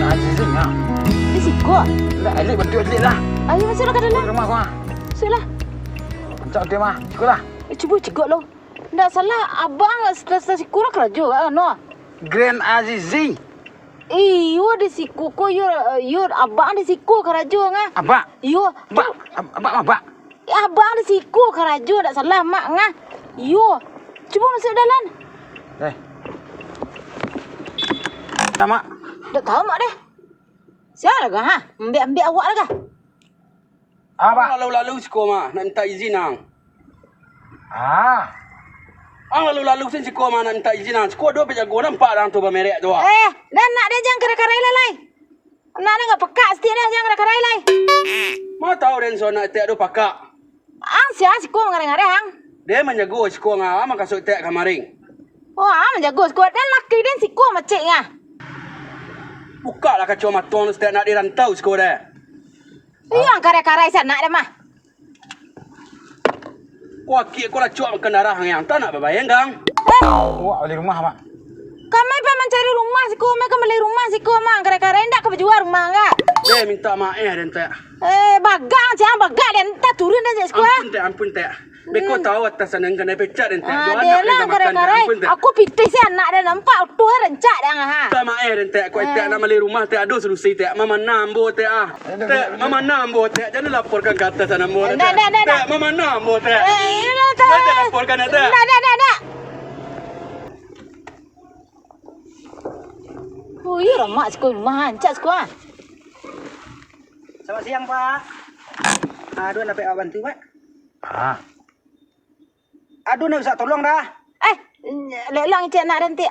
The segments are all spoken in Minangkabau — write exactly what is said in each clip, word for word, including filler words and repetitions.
Azizing, ah. Di siko? Ndak, elok bantuak elok lah. Ayo, masuaklah ka dalam. Rumah aku, ah. Masuaklah. Rancak dia mah. Sikolah. Eh, cubo cegok lo. Ndak salah, abang sa-, sa-, siko lah karajo, ah, no. Grand Azizing. Iyo, di siko ko, yo, yo, abang di siko karajo, ngah. Abak? Iyo. Abak? Ab-, abak, abak? Eh, abang di siko karajo, ndak salah, Mak, ngah. Iyo. Cubo masuak dalam. Eh. Dah, Mak. Ndak tahu, Mak, deh. Sia lah, ha? Ambiak-ambiak awak lah, kah? Abak? Ang lalu-lalu siko mah, nak mintak izin ang. Ah. Ang lalu-lalu sen siko mah, nak mintak izin ang. Siko ado penjago, nampak dang tu bamerek tu, ah. Eh, dah nak deh, jan karai-karai lah, lai. Nak deh, nggak pekak setiap deh, jan karai-karai, lai. Ma tahu den so nak etek ado pakak. Ang sia siko mangareh-ngareh ang? Den manjago siko ngah, ang makasuik etek kamaring. Oh, ang manjago siko, den laki den siko macik ngah. Bukaklah kaco mato ang, setiap nak di rantau siko deh. Iyo, ang karai-karai sanak deh mah. Ko akiak ko lacuak makan darah ang, yang tak nak babayang, Gang. Eh. Awak bali rumah, Mak. Kami pai mancari rumah siko, kami ka bali rumah siko, Mang. Karai-karai ndak ka bajua rumah, Kak. Deh, mintak maeh den, Tek. Eh, bagak, jan bagak den, tak turun den siko, ah. Ampun, Tek, ampun, Tek. Beko tahu atasan den kanai pecat den, Tek. Ah, jo anak den lah, ka makan, Tek. Karai-karai. Ampun, Tek. Aku pitih si anak den nampak, utuh rancak den, ha. Mintak maeh den, Tek. Ko Tek nak bali rumah, Tek, ado solusi, Tek. Mamana ambo, Tek, ah. Tek, mamana ambo, Tek. Jan laporkan ka atasan ambo, Tek. Ndak, ndak, ndak, ndak. Tek, mamana ambo, Tek. Eh, iyo, Tek. Jan laporkan, Tek. Ndak, ndak, ndak, ndak. Oh, iyo, ramak siko, rumah rancak siko, ah. Selamat siang, Pak. Ado nak bantu, Pak? Ah. Ado nak bisa tolong dah. Eh, lelong cek nak rantik.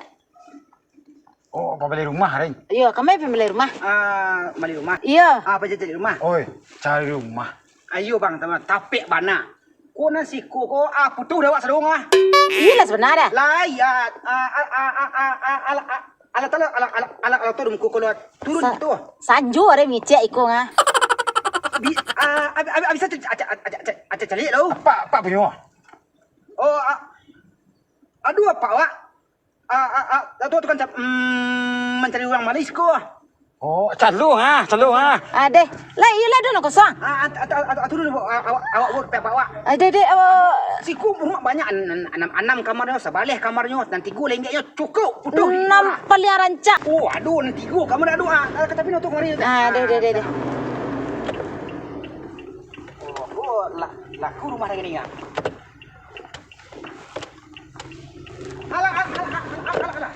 Oh, apa bali rumah, Ring? Iyo, kami pun bali rumah. Ah, bali rumah? Iyo. Ah, apa cari rumah? Oi, cari rumah. Ayo, Bang, sama tapek bana. Ko nan siko ko, ah, putuh dek awak sadonyo, ah. Iyolah, sabana dah. Lai, ah, ah, ah, ah, ah, ah, ala, ah, ala tala, ala, ala, ala, ala tu muko ko lah turun Sa-, gitu. Sanjo ado mangecek iko, ngah. Bi-, ah, abi-, abi-, bisa cek, acak, acak, acak, acak caliak lo. Apa, apa punyo? Oh, ah, aduh, apa awak? Ah, ah, ah, tu, tu kan, mm, mancari urang malai siko. Oh, calo, ha, calo, ha. Ah, deh. Lah, iyolah, ado nan kosong. Ah, at-, at-, at-, atu dulu, ah, awak, awak buek pihak awak. Ah, deh, deh, oh. Siko rumah banyak, an-, an-, anam, anam kamarnyo, sabaleh kamarnyo, nan tigo lenggeknyo, cukup, putuh. Nan paliang rancak. Oh, aduh, nan tigo kamar, aduh, ah, ah, tapi nonton kamari. Ah, deh, deh, deh, deh. Oh, oh, la-, laku rumah dengan ni, ah. Alah, alah, alah, alah, alah, alah.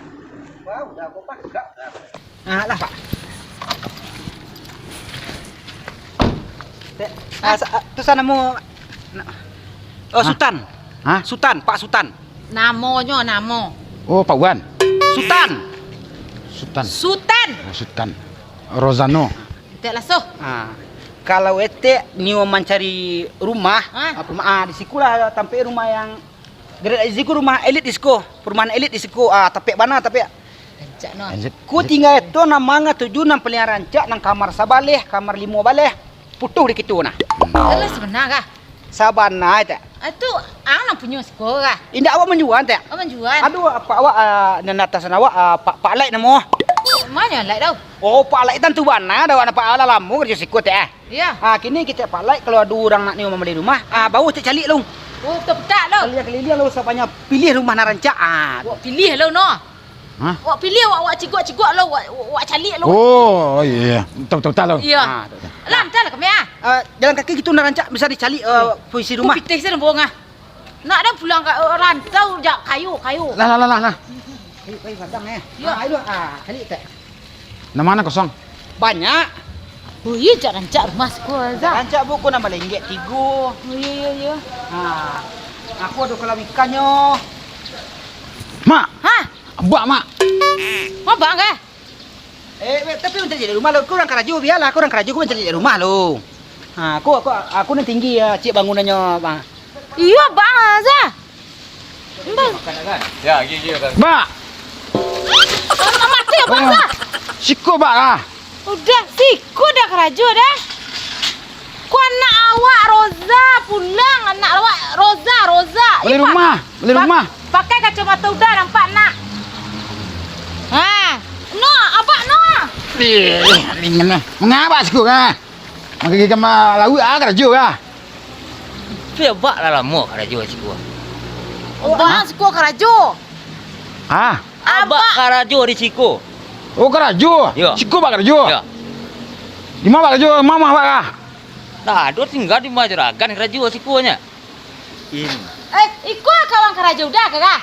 Wah, udah kok, Pak. Enggak, enggak. Ah, lah, Pak. Tek, ah, sa-, ah, tu sana mau, na-, oh, hah? Sutan. Hah? Sutan, Pak Sutan. Namonyo, namo. Oh, Pak Wan. Sutan. Sutan. Sutan. Oh, Sutan. Rozano. Tek lah, so. Ah, kalau etek nio mancari rumah, hah? Ah, peruma-, ah, di sikolah tampek rumah yang Gerak di siko rumah elit di siko, perumahan elit di siko, ah, tapek bana, tapek. Rancak no. Lanjut. Ku tingga itu nan manga tuju nan paliang rancak, nan kamar sabaleh, kamar limo baleh, putuh di kitu nah. Alah, sabana kah? Sabana, Tek. Ah, tu ang nan punyo siko kah? Indak, awak manjua, Tek. Oh, manjua. Aduh, apa awak, ah, nan atasan awak, ah, Pak, Pak Laik namo. Mano Laik tu? Oh, Pak Laik tantu bana, dah awak nampak lah lamo karajo siko, Tek, ah. Iyo. Ah, kini kito, Pak Laik, kalau ado urang nak nio mambali rumah, ah, baru cek caliak lu. Oh, betul petak lu. Kaliliang-kaliliang lu, sabanyak pilih rumah nan rancak, ah. Wak pilih lu no. Hah? Wak pilih, wak, wak cigok-cigok lu, wak, wak, wak caliak lu. Oh, iyo, iyo. Betul, betul, betul lu. Iyo. Ah, betul, betul. Lah, antahlah kami, ah. Ah, jalan kaki gitu nan rancak bisa dicaliak, eh, posisi rumah. Pitih sen bongah. Nak dah pulang ka, eh, rantau jak kayu, kayu. Lah, lah, lah, lah, lah. Kayu, kayu gadang, eh. Iyo. Ah, ayo, ah, caliak, Tek. Nan mano kosong? Banyak. Oh, iyo, jak rancak rumah siko, Za. Rancak buko nan balenggek tigo. Oh, iyo, iyo, iyo. Ha. Aku ado kolam ikannyo. Mak! Hah? Abak, Mak! Abak kah? Eh, weh, tapi mancaliak rumah lu. Kau urang karajo, bialah. Kau urang karajo, kau mancaliak rumah lu. Ha, aku, aku, aku nan tinggi, ya, cik bangunannyo, Bang. Iyo, Bang, Za. Bang. Ya, gi, gi, Bang. Bak. Bang, mati apa, Za? Siko, Bak, ah. Udah, siko dah karajo dah. Ku anak awak, Roza, pulang. Anak awak, Roza, Roza. Bali rumah, bali rumah. Pakai kacamata udah nampak, nak. Ha. No, abak, no. Eh, ringan lah. Mangapa siko ka? Manggagiah kama lauak ah, karajo ka? Tapi abak lah lamo karajo siko. Oh, abak siko karajo. Ah? Abak karajo di siko. Oh, karajo? Yo. Siko abak karajo? Yo. Di ma abak karajo? Mama abak ka? Nah, ado tingga di ma juragan karajo siko nyo. Eh, iko kawan karajo Uda ka?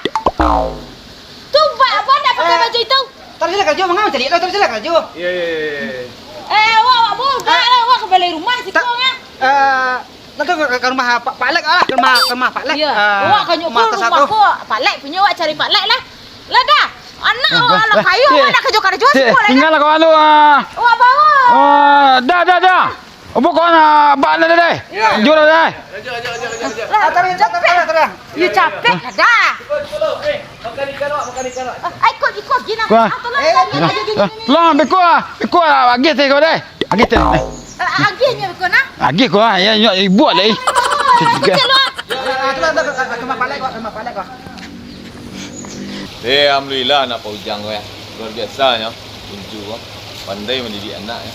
Tu ba-, abak ndak pakai baju itu? Taruihlah karajo, manga mancaliak lo, taruihlah karajo. Iyo, iyo, iyo, iyo. Eh, awak, awak, awak, Uda lah, awak ka balai rumah siko, ah. Eh, nanti ka, ka rumah Pak, Pak Lek lah, ka rumah, ka rumah Pak Lek. Iyo, ah, awak ka nyo rumah atas rumah satu. Ko, Pak Lek punyo, awak cari Pak Lek lah. Lah dah, anak awak lah kayo, awak ndak karajo-karajo siko lai. Tinggal lah kawan tu, ah. Awak bawa. Oh, dah, dah, dah. Apo kawan, ah, abak dah, dah, dah. Iyo. Jual dah, dah. Lanjut, lanjut, lanjut, lanjut, lanjut. Lah, ah, tarang, tarang, tarang, tarang. Iyo, capek lah dah. Cukup, cukup, eh. Makan ikan awak, makan ikan awak. Ah, ikut, ikut, Gina. Wah. Ah, tolong, tolong, tolong, tolong, tolong, tolong, beko ah. Beko ah, agih teh ko deh. Agih teh. Eh. Ah, agih nyo beko nah. Agih ko ah, ya, ya, ibu alai. Kecil lu ah. Ya, ya, ya, ya, ya, ya, ya, ya, ya, ya, ya, ya. Eh, alhamdulillah, anak Pak Ujang ko, ya. Luar biasa, nyo. Tunju ko. Pandai mandidik anak, ya.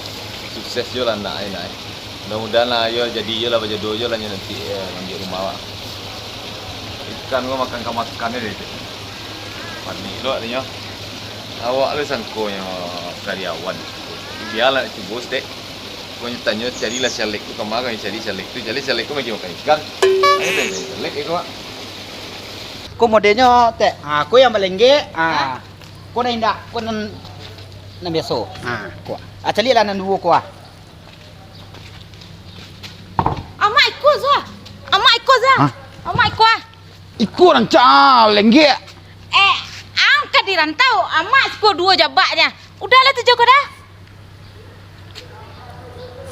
Sukses juo lah anak, anak, ya. Mudah-mudahan lah, yo, jadi, yo lah, bajodoh, yo lah, nyo nanti, ya, ambiak rumah awak. Ikan ko makan ka makan, ya, itu. Panik lo, katonyo. Awak lo sangkonyo karyawan. Bialah, cubo, Tek. Ko nyo tanyo, carilah si Alek tu, kama nyo cari si Alek tu. Cari si Alek tu lagi makan ikan. Ayo, tanyo si Alek, ya, ko, Wak. Ko modelnyo, Tek. Ah, ko yang balenggek. Ah. Hah? Ko nan indak, ko nan, nan biaso. Ah, ko. Ah, caliaklah nan duo ko, ah. Amak iko, Zah. Amak iko, Zah. Hah? Amak iko, ah. Iko rancak, ah, lenggek. Eh, ang ka di rantau, amak siko duo jabaknyo. Udahlah tu jo ko dah.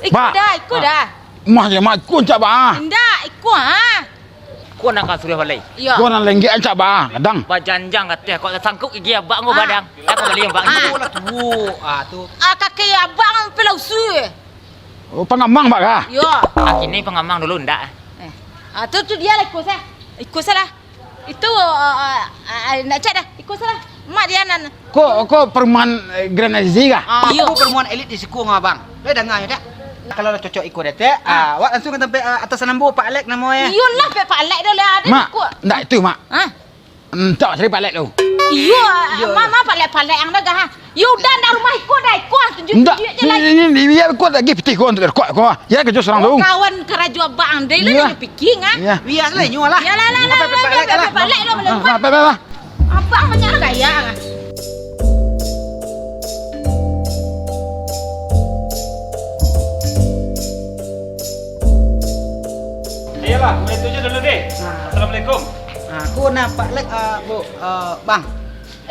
Iko dah, iko dah. Mah, ya, mak, iko rancak, bah. Indak, iko, ah. Ko nan ka suruah balai. Iyo. Ko nan lenggek rancak, bah, gadang. Bajanjang kateh, kok tasangkuik gigi abak ngko gadang. Lah ka balai abak ngko. Ah, tu. Ah, kaki abak ngko pelau su. Oh, pangamang, bah, kah? Iyo. Ah, kini pangamang dulu, ndak? Eh. Ah, tu, tu dia lah, iko sah. Iko sah lah. Itu, ah, ah, ah, ndak cak dah. Iko sah lah. Mak dia nan. Ko, ko perumahan, eh, Grand Azizi kah? Ah, iyo. Ko perumahan elit di siko, abang. Lo danga yo, dak? Kalau lah cocok iko, dak, Tek? Ah. Ah, awak langsung ka tampek, ah, atasan ambo, Pak Alek namo, eh. Iyolah, Pak Alek dah lah ada. Mak, iko. Ndak itu, Mak. Hah? Entah, cari Pak Lek tu. Iyo, iyo, mama Pak Lek, Pak Lek yang dah gah. Yo udah, ndak rumah iko dah, iko tunjuk-tunjuk je lah. Ndak, ini, ini, ini, biar iko lagi pitih ko untuk rekod ko. Ya, kerja sorang tu. Oh, kawan karajo abang andai lah, iyo, nyo piking, ah. Iya. Biar lah, inyo lah. Ya lah, lah, lah, Pak Lek lah, Pak Lek lah. Ah, Pak Lek lah. Abang banyak lah gaya, ah. Ayolah, mulai tu je dulu deh. Ah. Assalamualaikum. Ah, ko nah, Pak Lek, ah, Bu, ah, Bang.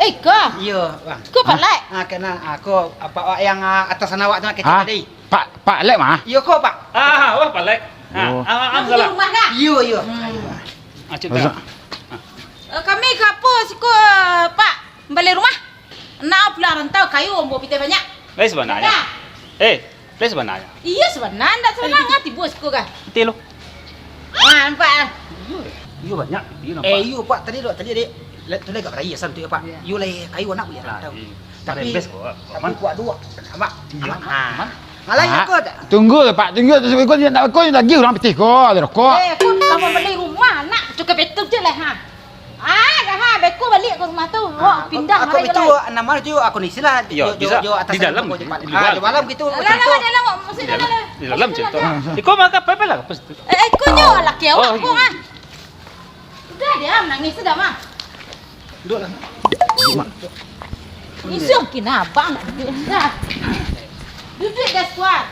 Eh, ko? Iyo, Bang. Ko Pak Lek? Ah, kenal. Ah, ko, ah, Pak Wak yang, ah, atasan awak tu, kecil tadi. Pak, Pak Lek mah? Iyo, ko, Pak. Ah, wah, Pak Lek. Ah, oh. Ah, ah, salam. Di rumah kah? Iyo, iyo. Hmm. Ah, cik. Masa? Eh, kami ka apo siko, Pak? Balai rumah? Nak pulang rantau, kayo ambo pitih banyak. Lai sabananyo. Dah. Eh, lai sabananyo. Iyo, sabana, ndak sabana, ngah tibo siko kah? Pitih lo. Ah, nampak ah. Iyo, iyo banyak, iyo nampak. Eh, iyo, Pak, tadi dok, tadi, Dek. Lai, tu lai agak barayia san tu yo, Pak. Iyo. Iyo lai kayo nak buliah rantau. Iyo. Tapi, tapi kuat tu, Pak. Iyo, aman, aman. Alah, iyo, Pak. Tunggu, Pak, tunggu. Terus ikut, nak ikut lagi urang pitih ko, ada rokok. Eh, ko lamun bali rumah, nak cukup itu je lah, ha. Ah, dah, ha, beko baliak ka rumah tu. Ah, pindah, aku, aku itu, nama tu, aku ni istilah. Iyo, jo, jo, bisa. Jo, atasan di dalam, di luar. Ah, di dalam gitu. Alah, alah, alah, alah, masuk dalam. Di dalam, di dalam. Iko makan apa, apa lah, apa situ? Eh, eh, ko nyo laki awak, oh, ko, ah. Udah, dia nangis sudah, mah. Duduklah. Duduk, Mak. Isuh kina abang. Duduk dah. Duduk dah, kuat.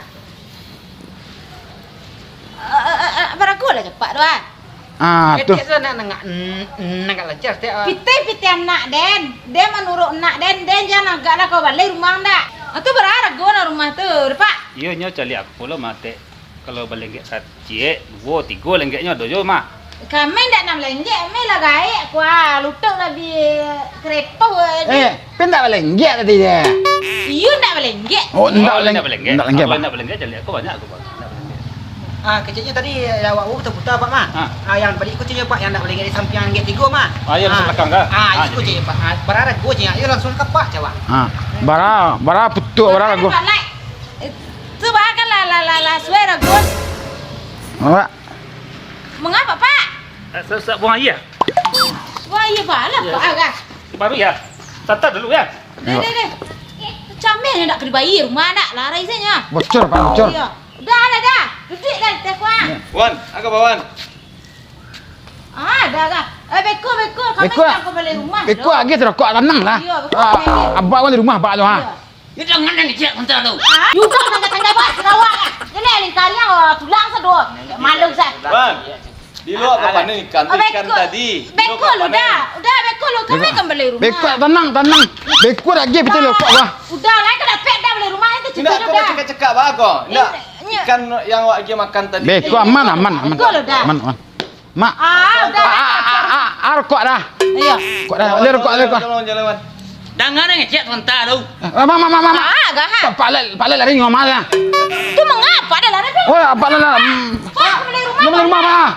Eh, eh, eh, eh, barago lah capak tu, ah. Ah, tu. Ketek tu nak nengak, mm, mm, nengak lancar, Tek, ah. Pitih, pitih anak den. Den manuruik anak den, den jan agak lah kau balai rumah ndak. Ah, tu bara rago nah rumah tu, Pak. Iyo, nyo caliak aku pulo mah, Tek. Kalau balenggek saciek, duo, tigo lenggeknyo ado jo mah. Kami ndak nan balenggek, kami lah gaek, kuah, lutuk lah bi kerepoh aja. Eh, pen ndak balenggek tadi dia. Iyo, ndak balenggek. Oh, ndak balenggek. Ndak balenggek. Kalau ndak balenggek, caliak aku banyak aku, Pak. Ndak balenggek. Ah, keceknyo tadi, eh, awak baputa-puta, Pak, mah. Ah. Ah, yang tadi ko ceknyo, Pak, yang ndak boleh di sampiang gate tigo, mah. Ah, yang di belakang, kah? Ah, ah, itu ko ceknyo, Pak. Ah, bara harago ceknyo. Iyo, langsuang ka Pak, cawak. Ah, bara, bara putuak, bara harago. Pak, lai. Eh, tu bah kan lah, lah, lah, lah, suai harago. Awak. Mangapa, Pak? Eh, sa-, sa-, buang aia. Buang aia, Pak, lah, Pak, ah. Baru ya. Santai dulu ya. Deh, deh, deh. Cameh nyo ndak ka dibayia rumah ndak, larai sajo. Bocor, Pak, bocor. Iyo. Dah lah, dah. Duduak dah, teh kuah. Wan, aka bawan. Ah, dah, dah. Eh, beko, beko. Kami beko, ka bali rumah, beko tu. Agiah rokok, tanang lah. Iyo, beko. Ah, agiah. Abak wan di rumah, abak tu, ha. Iyo. Yo, jangan nan ijak mantah tu. Ah, yo dah, tangga-tangga, Pak, sarawa, kan. Ini lingkaran, oh, tulang sado. Malu, sa. Wan. Di luar ka panen ikan tu, ikan tadi. Di luar ka panen. Beko lu dah. Udah, beko lu. Kami ka bali rumah. Beko, tanang, tanang. Beko lagi, betul lu, kok, wah. Udah lah, ka dapek dah bali rumah itu. Indak, kau cakak-cakak bah, kau. Indak. Ikan yang awak agiah makan tadi. Beko, aman, aman, aman. Beko lu dah. Aman, aman. Mak. Ah, udah. Ah, ah, ah, ah, ah, rokok dah. Iyo. Rokok dah. Alih rokok, alih rokok. Tolong, tolong, tolong. Jangan ngecek sebentar tu. Eh, mak, mak, mak, mak, mak. Ah, gahak. Pak, Pak Lek, Pak Lek lari ngomong lah. Tu mangapa dah lari tu? Oh, Pak Lek lah. Hmm. Pak, bali rumah. Bali rumah, Pak.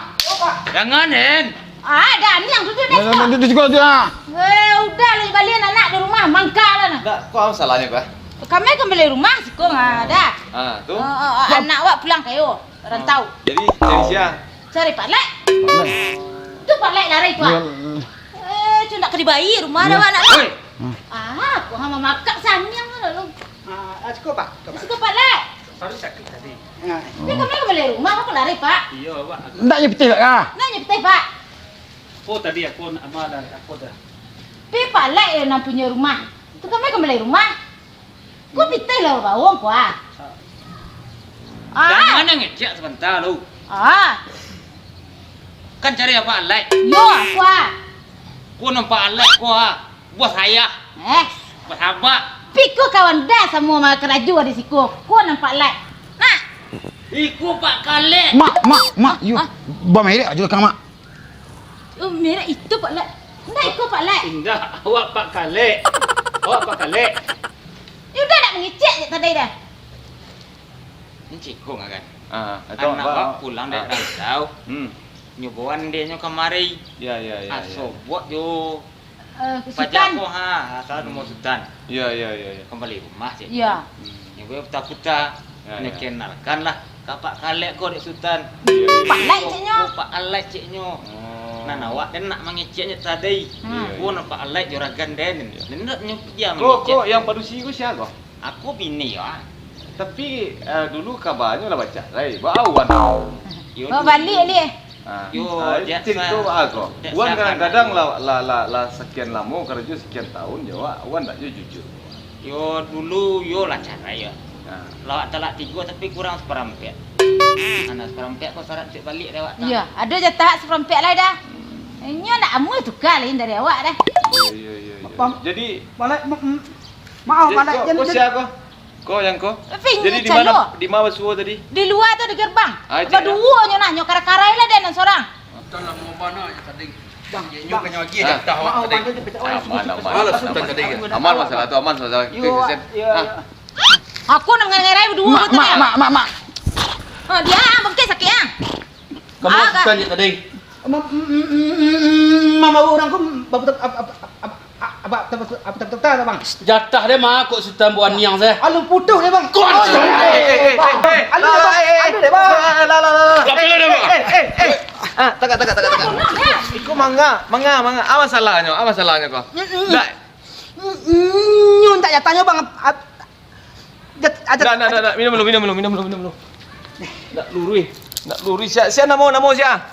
Jangan, En. Ah, dah, ni yang duduk dah. Duduk, duduk, duduk, duduk, ah. Eh, udah lah, bali anak di rumah, mangka lah nah. Ndak, kok apa salahnyo, Pak? Kami ka bali rumah siko, ah, dah. Ah, tu. Oh, oh, oh, anak awak pulang kayo, rantau. Jadi, cari sia? Cari Pak Lek. Pak Lek. Tu Pak Lek lari tu, ah. Iya. Eh, tu ndak ka dibayia rumah dah, anak tu. Oi. Ah, aku ha mamakak saniang lalu. Ah, ah, siko, Pak. Siko, Pak Lek. Baru sakit tadi. Nah. Tapi kami ka bali rumah, kok lari, Pak? Iyo, Pak. Ndak nyo pitih, Pak, ah? Ndak nyo pitih, Pak. Oh, tadi aku nak amal dah, aku dah. Pi Pak Lek yo nan punyo rumah. Tu kami ka bali rumah. Ko pitih lah bawang ko, ah. Ah. Jangan nan ngecek sebentar lu. Ah. Kan cari Pak Lek. Yo, aku, ah. Ko nampak Lek ko, ah. Bos ayah. Eh. Bos abak. Piko kawan dah samo ma karajo di siko. Ko nampak Lek. Nah. Iko Pak Kalek. Mak, mak, mak, yo. Ah. Bamerek ajo lah kang, mak. Oh, merek itu, Pak Lek. Ndak iko, Pak Lek. Indak, awak Pak Kalek. Awak Pak Kalek. Yo udah, ndak mangecek je tadi dah. Ni cikung kan? Ah, itu, Anak Pak, wak pulang dari rantau. Hmm. Nyo bawa andeh nyo kamari. Ya, ya, ya, ya. Asobok jo. Eh, Sutan. Paja ko, ha, asal rumah Sutan. Ya, ya, ya, ya. Kembali rumah, cek. Ya. Hmm. Nyo bawa puta-puta. Ya, ya. Nyo kenalkan lah. Ka Pak Kalek ko dek Sutan. Iya, iya. Pak Alek, ceknyo. Ko Pak Alek, ceknyo. Oh. Nan awak den nak mangecek nyo tadi. Hmm. Iya, iya. Ko nan Pak Alek juragan den. Iya. Den nak nyo padiam mangecek. Ko, ko, yang padusi ko sia ko? Aku bini yo, ah. Tapi, eh, dulu kabanyo lah bacarai, baawan. Yo, oh, dulu. Baliak, Lih. Ah, yo, ah, jak cerito sa-, ah, ko. Jak wan sa-, kadang-kadang lah, lah, lah, lah sakian lamo karajo, sakian taun jo awak, wan dak jo jujur. Yo, dulu yo lah carai yo. Nah. Lah awak talak tigo tapi kurang saparampek. Nah, saparampek ko sarat cek baliak dek awak, tah. Iyo, ado jatah saparampek lai dah. Hmm. Inyo ndak amuah tuka lain dari awak dah. Iyo, iyo, iyo, iyo. Jadi, malah, ma-, ma-, maaf, jadi, malah ko, jan-, ko jan- sia ko? Ko yang ko? Tapi jadi di ma, di ma basuo tadi? Di lua tu, di gerbang. Ah, cek. Baduo nyo nah, nyo karai-karai lah den nan sorang. Sutan lamo bana je tadi. Bang, je nyo bang. Kanyo agi dah tahu maaf, tadi. Bang, dia pecah. Aman, aman. Aman lah Sutan tadi. Aman masalah tu, aman masalah. Yo, Sutan. Yo, ah. Yo. Aku nak ngerai-ngerai baduo tadi. Mak, mak, mak, mak. Oh, dia bengkak sakit ah. Kamu ah, Sutan je tadi. Ma-, m-, m-, m-, m-, mama urang ko babutak ap-, ap-, ap-, ap-, ap-, apa, apa, apa, apa, apa, apa, Bang? Jatah dia mah kok Sutan buah niang saya. Alu putuh dia, Bang. Kau anjing. Eh, eh, eh, eh, eh, alu dia, Bang. Alu dia, Bang. Lah, lah, lah, lah. Lah, eh, lah, eh, Bang. Eh, eh, eh. Ah, tagak, tagak, tagak, tagak. Iko manga, manga, manga. Apa salahnyo? Apa salahnyo ko? Mm, mm. Ndak. Mm, mm, nyo tak jatahnyo, Bang. Ap-, Jat-, ajat-, ndak, ndak, ndak, ajat-, ndak. Minum dulu, minum dulu, minum dulu, minum dulu. Ndak luruih, ndak luruih. Sia, sia namo, namo sia?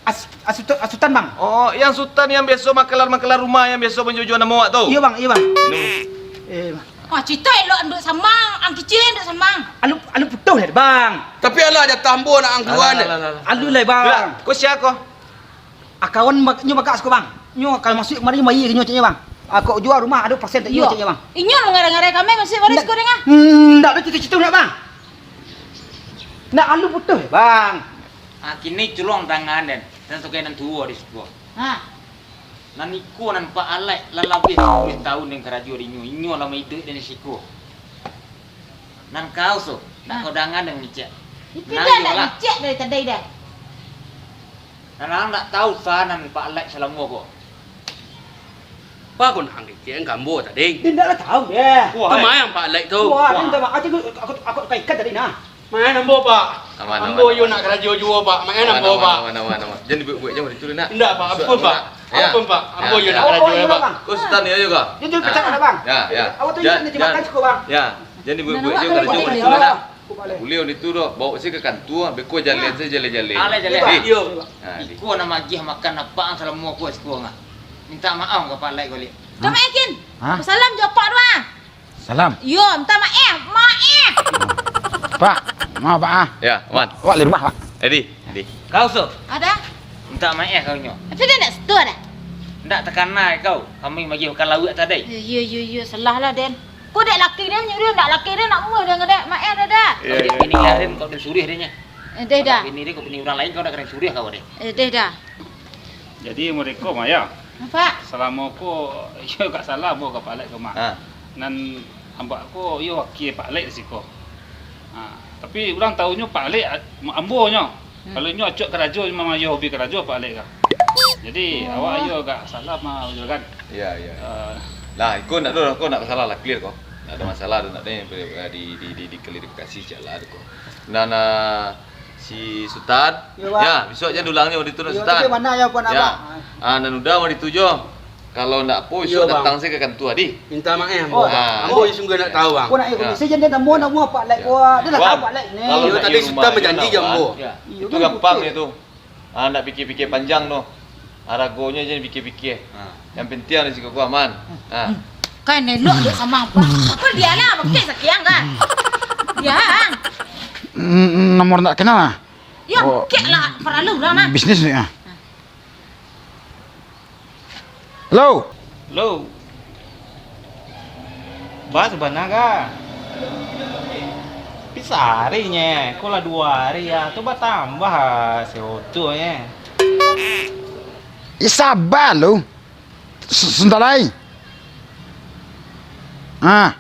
As-, Asutu-, Asutan, Bang. Oh, yang Sutan yang biaso makelar-makelar rumah yang biaso manjual-jual namo awak tu? Iyo, Bang, iyo, Bang. Minum. Eh, Bang. Wah, cito elok anduk samang, ang kicin anduk samang. Alu, alu putuh deh, Bang. Tapi alah jatah ambo nak ang keluar. Alah, alah, alah, alah. Alu lah, Bang. Lah, ko sia ko? Ah, kawan ba-, nyo bagak siko, Bang. Nyo kalau masuak kamari, bayia ka nyo, ceknyo, Bang. Ah, kok jua rumah ado persen tak iyo, ceknyo, Bang. Inyo mangarai-ngarai kami masuak baris ko deh, ah. Hmm, ndak ado cito-cito ndak, Bang. Ndak alu putuh, Bang. Ah, kini culuang tangan den, den sabagai nan tuo di siko. Ha. Nan iko nan Pak Alek lah labiah sapuluah taun den karajo di inyo. Inyo lah maiduik den di siko. Nan kau tu, nak kau dangan den mangecek. Tapi nah, dah iyolah. Nak ngecek dari tadi dah. Nan ang ndak tahu sa nan Pak Alek salamo ko. Apo ko nan ang kecek ka ambo tadi? Dia ndak lah tahu deh. Wah, tu eh. Main Pak Alek tu. Wah, dia minta maaf. Aku, aku, aku, aku ikan tadi nah. Main ambo, Pak. Aman, ambo aman, yo aman. Nak karajo juo, Pak. Main aman, ambo, aman, Pak. Aman, aman, aman. Jangan dibuek-buek, jangan diturun nak. Ndak, Pak. Ampun, Pak. Ya. Ampun, Pak. Ambo yo nak karajo, Pak. Ko Sutan yo, yo, ka? Dia tu pecah nak, Bang. Ya, ya. Awak tu ingat nanti makan siko, Bang. Ya. Jangan dibuek-buek, jangan karajo juo nak. Buliah di tu doh, bawa se ka kantua, beko jalan se jalan-jalan. Alai jalan. Iyo. Iko nan magiah makan apak ang salamo ko siko ngah. Minta maaf ka Pak Alek ko liak. Dah makin. Hah? Salam jo apak tu ah. Salam. Yo, minta maaf, maaf. Pak, maaf Pak ah. Ya, Wan. Wak di rumah Pak. Edi, Edi. Kau so. Ada? Minta maaf kau nyo. Tapi dia nak setua dah. Ndak takana kau, kami magiah makan lauak tadi. Iyo, iyo, iyo, salah lah den. Ko dek laki dia nyuruh, ndak laki dia nak muah dia ngadek, maaf dah dah. Iyo, iyo. Bini lah den, kau den suruh dia nya. Eh, deh dah. Bini dia, kau bini urang lain, kau nak kena suruh kau deh. Eh, deh dah. Jadi mereka mah ya. Apa? Salamo ko, iyo gak salah ambo ka Pak Alek ko mah. Ha. Nan ambak ko iyo wakil Pak Alek di siko. Ha, tapi urang tahunyo Pak Alek a-, ambo nyo. Hmm. Kalau inyo acok karajo, memang iyo hobi karajo Pak Alek ka. Jadi, oh, awak iyo agak salah mah, Juragan. Iya, iya. Eh. Lah, iko ndak ado, ko ndak salah lah, clear ko. Ndak ado masalah tu, ndak ado yang perlu, eh, di, di, di, diklarifikasi cak lah tu ko. Nah, nah, si Sutan, yo, Bang. Ya, bisuak se dulangnyo di tu, yo, Sutan. Tapi mana yo, Puan Abang? Ah, nan udah mah di tu jo. Kalau ndak apo, iyo, isuak Bang. Datang se ka kantua, di. Minta maaf, Bang. Oh, ah. Ambo sungguah ndak tahu, Bang. Ko nak, eh, ya. Kondisi jan dia namo, namo apak lai ko. Dia lah tahu apak lai ni. Kalau iyo, nak tadi Sutan bajanji jo ambo. Iyo, itu kan gampang betul. Itu. Ah, ndak pikir-pikir panjang tu. Haragonyo jan dipikir-pikir. Ha. Yang penting di siko ko aman. Ha. Kan elok dek samo apak. Apo dia lah, pakai sakian kan? Dia, ah. Mm, nomor ndak kenal lah. Ya, oh, kek lah, paralu lah, nah. Bisnis ni, ah. Halo. Halo. Bah, sabana ka? Tapi sahari nye, ko lah duo hari ya. Tu batambah ah, sewa tu nye. Ya, saba lu. S-, sabanta lai. Ah.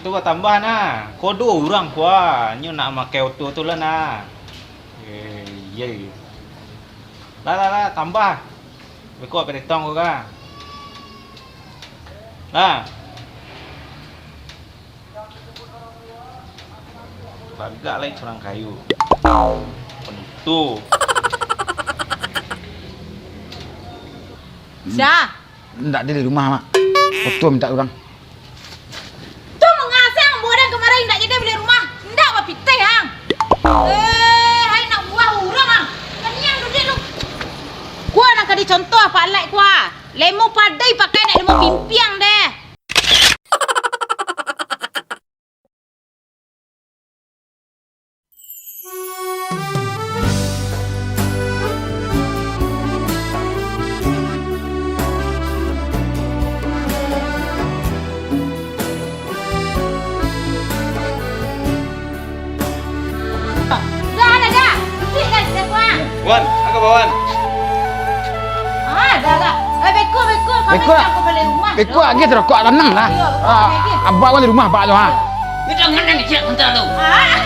Tu batambah nah. Ko duo urang kua, nyo nak makai oto tu lah nah. Eh, iyo, iyo. Lah, lah, lah, tambah. Beko peretong ko ka. Lah. Bagak lai urang kayo. Penutup. Sa. Ndak ado di rumah, Mak. Oto minta urang. Tu mangasang ambo den kamari, ndak jadi bali rumah. Ndak bapitih ang. Eh, hai anak buah urang ang. Kaniang duduak lu. Kua nan ka dicontoh Pak Alek kua. Lemo padai pakai nak lemo pimpiang deh. Dah, dah, dah. Ikuik lah kita, Wan. Wan, angkau bawa, Wan. Ah, dah, dah. Eh, beko, beko. Kami beko, nak ke balai rumah. Beko, agiah rokok tanang lah. Iyo, beko, ah, agiah. Abah balai rumah, Pak, tu, ha. Iyo. Iyo, jangan nangis, ya, sementara tu. Ah.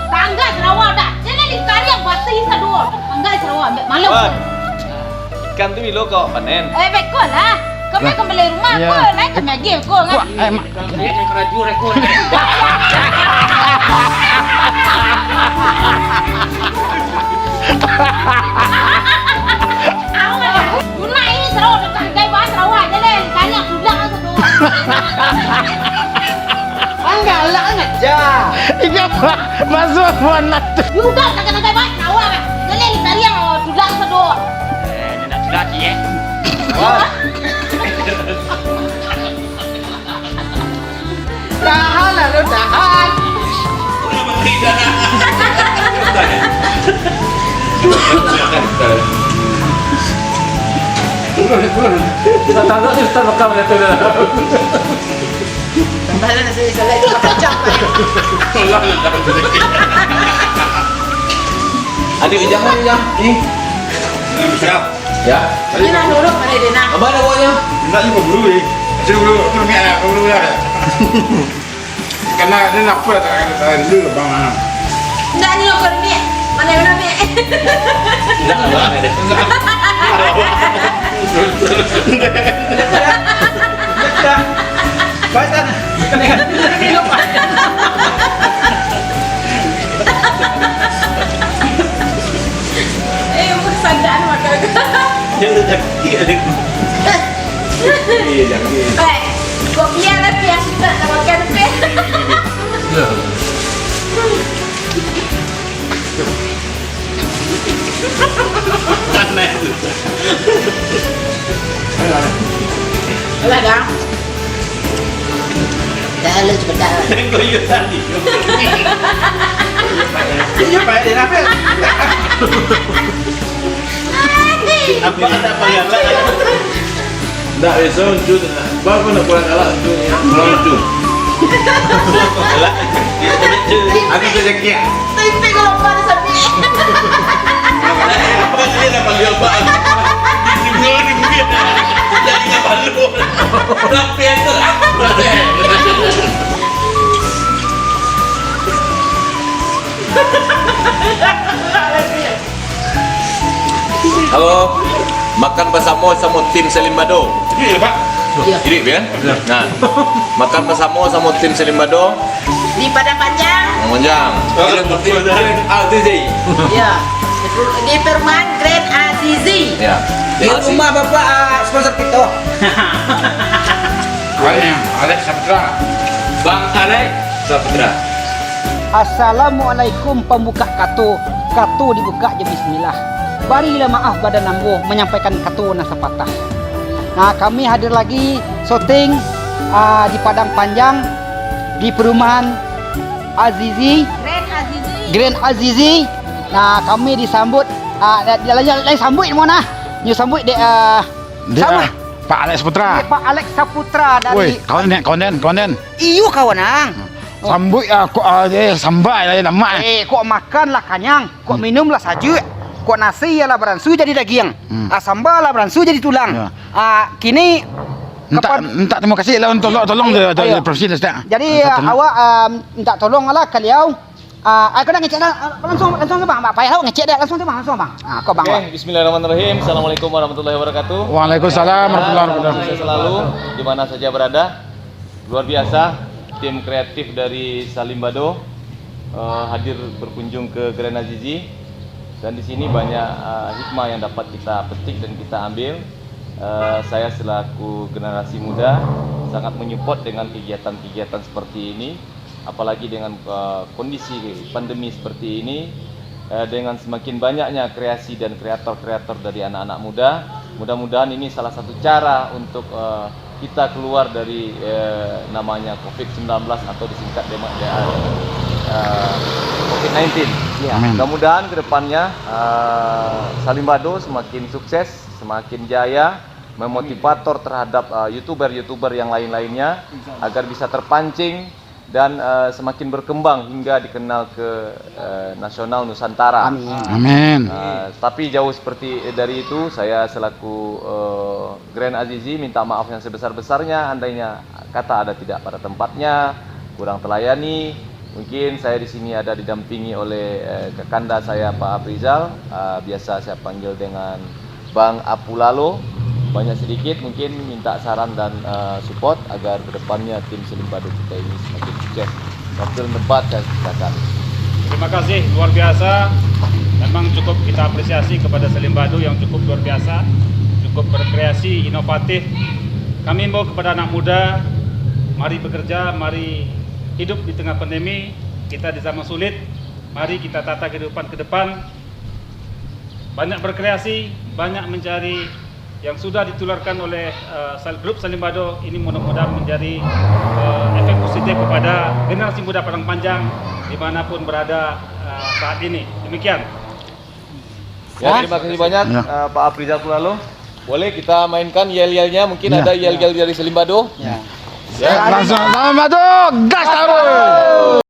Tangga sarawa dah. Jangan dikariang, batih saduo. Tangga sarawa, ambiak malu. Wan. Ikan tu bilo kau panen? Eh, beko lah. Kami lah. Kembali rumah, iyo. Ko, naik kami agiah ko, kan? Wah, eh, mak. Dia yang kerajur, eh, ko. Tunai ini seru, dekat gai bahas rawa aja deh. Tanya pulang aku tu. Ang galak aja. Ingat, Pak. Masuk, Wan, lah tu. Udah, tak kena gai bahas rawa, kan? Jadi, tadi yang, oh, tulang seduo. Eh, dia nak curhat, eh. Wah. Tahan lah, lu tahan. Pulang, pulang. Kita tangkap ni, Ustaz, rekam dia tu dah. Tahan lah, saya, saya, saya, saya, saya. Pulang, pulang. Adik, jangan, jangan. Ni. Siap. Ya. Ini nah dulu pada dia nah. Apa ada buahnya? Enggak juga bulu ni. Cuma bulu tu ni ada bulu lah. Karena dia nak apa tak ada dulu bang. Enggak ni apa ni? Mana mana ni? Enggak ada. Baca. Eh, bukan sandakan maka. Jangan sakit, adik. Iya, jangan. Eh, kok biar lah, biar suka nak makan, Pe. Ya. Aneh tu. Alah, dah. Dah, lu cepetan. Tengok you tadi. Iya, Pak, dia apa? Apa ada apa yang lain? Ndak, eh, so, lucu tu, nah. Bang, kau nak kurang galak, lucu ni. Kurang lucu. Galak. Aku terjengkel. Tapi kalau Bang sampai. Apa dia nak panggil Bang? Di sini, di sini. Jadi nak malu. Rapi aja lah. Halo, makan basamo samo tim Salimbado. Iya, Pak. Iya. Jadi, kan? Iya. Nah, makan basamo samo tim Salimbado. Di Padang Panjang. Padang Panjang. Ah, Grand Azizi. Iya. Di perumahan Grand Azizi. Ya. Di rumah Bapak, ah, sponsor kita. Bang Alex Saputra. Bang Alex Saputra. Assalamualaikum pambukak kato, kato dibukak jo bismillah. Barilah maaf badan ambo manyampaikan kato nan sapatah. Nah, kami hadir lagi syuting, ah, di Padang Panjang, di perumahan Azizi. Grand Azizi. Grand Azizi. Nah, kami disambut, ah, lain, lain sambuik mo nah. Nyo sambuik dek, ah, Dek, ah, Pak Alex Saputra. Dek Pak Alex Saputra dari. Woi, kawan ni, kawan den, kawan den. Iyo, kawan ang. Sambuik, ah, kok, ah, eh, samba lah, eh, lamak, eh. Eh, kok makan lah kanyang, kok minum lah sajuak, kok nasi lah baransu jadi dagiang. Hmm. Ah, samba lah baransu jadi tulang. Ya. Ah, kini mintak, kapan mintak terima kasih lah untuk tolong, tolong. Iya, dari, dari, iya, profesi dah, Ustaz. Jadi, minta tolong. Awak, ah, minta tolong lah kaliau. Ah, ah, kau nak ngecek dah, ah, langsung, langsung tu, Bang. Bang, payah awak ngecek dah, langsung tu, Bang, langsung, Bang. Ah, kau, Bang, Bang. Oke, bismillahirrahmanirrahim. Assalamualaikum warahmatullahi wabarakatuh. Waalaikumsalam warahmatullahi wabarakatuh. Sukses selalu, di mana saja berada. Luar biasa, tim kreatif dari Salimbado, eh, hadir berkunjung ke Grand Azizi. Dan di sini banyak, eh, hikmah yang dapat kita petik dan kita ambil. Eh, saya selaku generasi muda sangat menyupport dengan kegiatan-kegiatan seperti ini, apalagi dengan, eh, kondisi pandemi seperti ini, eh, dengan semakin banyaknya kreasi dan kreator-kreator dari anak-anak muda. Mudah-mudahan ini salah satu cara untuk, eh, kita keluar dari, eh, namanya covid sembilan belas atau disingkat dengan, eh, covid sembilan belas. Ya. Amin. Mudah-mudahan ke depannya, eh, Salimbado semakin sukses, semakin jaya, memotivator terhadap, eh, youtuber-youtuber yang lain-lainnya, agar bisa terpancing dan, eh, semakin berkembang hingga dikenal ke, eh, nasional Nusantara. Amin. Amin. Eh, tapi jauh seperti dari itu, saya selaku, eh, Grand Azizi minta maaf yang sebesar-besarnya, andainya kata ada tidak pada tempatnya, kurang terlayani. Mungkin saya di sini ada didampingi oleh, eh, kakanda saya, Pak Aprizal, eh, biasa saya panggil dengan Bang Apulalo. Banyak sedikit mungkin minta saran dan, eh, support agar kedepannya tim Salimbado kita ini semakin sukses. Waktu dan tempat saya silakan. Terima kasih, luar biasa. Memang cukup kita apresiasi kepada Salimbado yang cukup luar biasa, cukup berkreasi, inovatif. Kami imbau kepada anak muda, mari bekerja, mari hidup di tengah pandemi. Kita di zaman sulit, mari kita tata kehidupan ke depan. Banyak berkreasi, banyak mencari yang sudah ditularkan oleh, eh, sal-, grup Salimbado ini, mudah-mudahan menjadi, eh, efek positif kepada generasi muda Padang Panjang di mana pun berada, eh, saat ini. Demikian. Ya, terima kasih banyak, eh, Pak Aprizal Pulalo. Boleh kita mainkan yel-yelnya, mungkin ada yel-yel dari Salimbado. Ya. Ya. Langsung, Salimbado, gas taruh.